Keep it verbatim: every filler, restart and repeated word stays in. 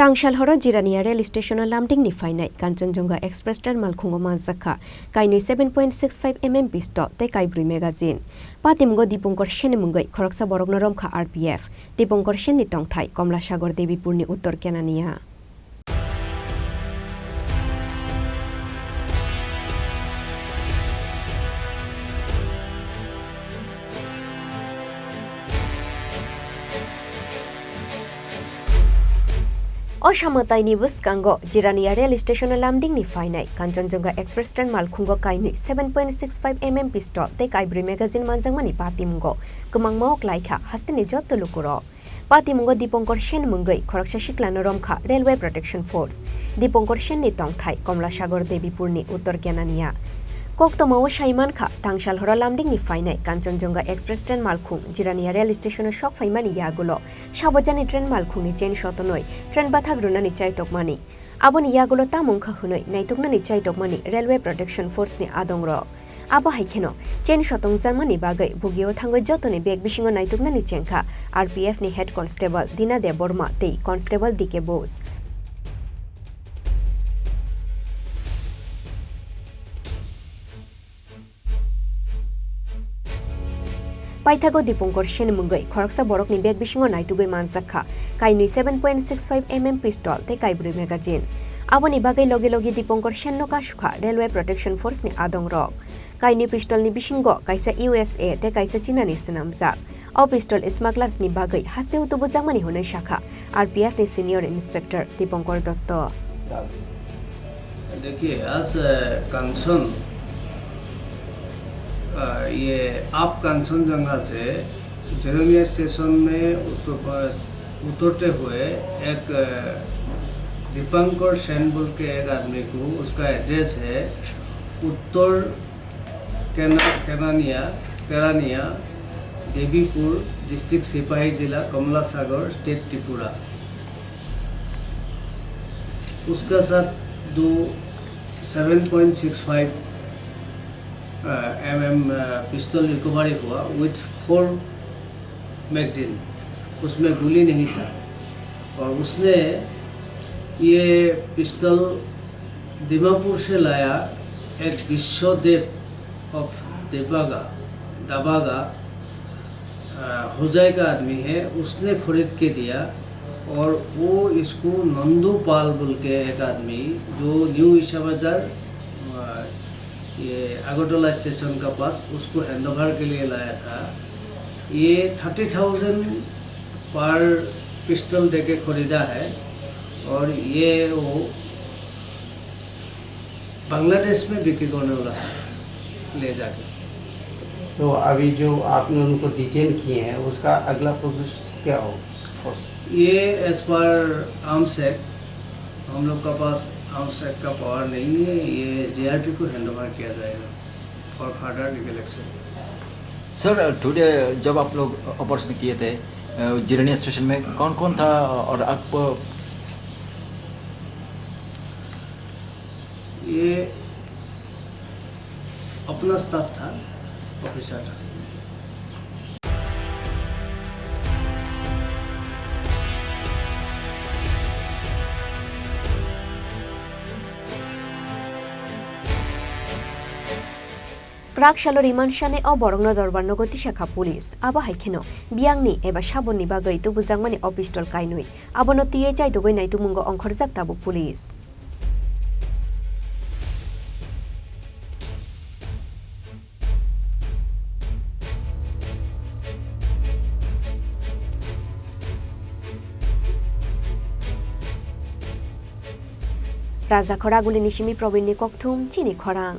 Tangsal horo Jirania rail station-o Lumding-ni phainai Kanchanjunga Express train malkhungo manjakha kainwi seven point six five M M pistol tei kaibrwi magazine. Patimungo Dipankar Sen-ni mungwi khoroksa borokno romkha R P F. Dipankar Sen-ni tongthai Komla Sagar Debipur-ni Uttor Kenania. O samataini bwskango Jirania rail station-o Lumding-ni phainai Kanchanjunga Express train malkhungo kainwi seven point six five M M pistol tei kaibrwi magazine manjakmani patimungo kwmangma wk laikha hasteni jotto lukurok. Patimungo Dipankar Sen mungwi khoroksa siklano romkha Railway Protection Force. Dipankar Sen-ni tongthai Komla Sagar Debipur-ni Uttor Kenania. Koktwmao saimankha, tangsal horo Lumding-ni phainai Kanchanjunga Express train malkhung Jirania rail station-o sok phaimani yagulo sabojani train malkhungni chain sotonwi train bathak rwnani chaitokmani. Aboni yagulo tamo wngkha hwnwi naituknani chaitokmani Railway Protection Force-ni adongrok. Abo hai kheno chain sotongjakmani bagwi bugio thangwi jotoni bag bisingo naituknani chengkha R P F-ni Head Constable Dina Debbarma tei Constable D K Bose. Paithago Dipankar Sen mungwi khoroksa borokni bag bisingo naitugwi manjakha kainwi seven point six five M M pistol tei kaibrwi magazine. Aboni bagwi logi logi Dipankar Sen-no kasukha Railway Protection Force-ni adongrok. Kainwi pistol-ni bisingo kaisa U S A tei kaisa Chinani swnamjak. O pistol smugglers-ni bagwi hasteo tubujakmani hwnwi sakha R P F-ni Senior Inspector Dipankar Dotto. देखिए, आज, अ, कंचन, अ, ये आप कंचनजंगा से जिरोनिया स्टेशन में उतर-, अ, उतरते हुए एक, अ, दीपंकर सेन बोल के एक आदमी को, उसका एड्रेस है उत्तर केना-, केनानिया, केरानिया, देवीपुर, डिस्ट्रिक्ट सिपाही जिला, कमला सागर, स्टेट त्रिपुरा। उसका साथ दो सेवन पॉइंट सिक्स फ़ाइव, अ, एमएम, अ, पिस्तौल रिकवरी हुआ विथ फोर मैगजीन, उसमें गोली नहीं था। और उसने ये पिस्तौल दीमापुर से लाया, एक विश्वदेव ऑफ देबागा, दबागा, अ, होजाई का आदमी है, उसने खरीद के दिया। और वो इसको नंदू पाल बोल के एक आदमी जो न्यू ईसा बाजार, अ, ये अगरतला स्टेशन का पास, उसको हैंडओवर के लिए लाया था। ये थर्टी थाउजेंड पर पिस्टल देके खरीदा है और ये वो बांग्लादेश में बिक्री करने वाला था, ले जाके। तो अभी जो आपने उनको डिटेन किए हैं, उसका अगला प्रोसेस क्या होगा? ये एज पर आर्म्स एक्ट, हम लोग का पास आर्म्स एक्ट का पावर नहीं है, ये जीआरपी को हैंडओवर किया जाएगा for further legal action. Sir, today जब आप लोग ऑपरेशन किए थे, अ, जिरानिया स्टेशन में कौन कौन था और आप ये अपना स्टाफ था, ऑफिसर था। Kwrak salo remand sanai o borokno dorbar nogo tisakha police. Abo hai kheno biyangni eba sabonni bagwi tubujakmani o pistol kainwi. Abono twiwi chaitugwi naitugmungo ongkhorjak tabuk police. Rajakhor Agulini simi Probinni kokthum chini khorang.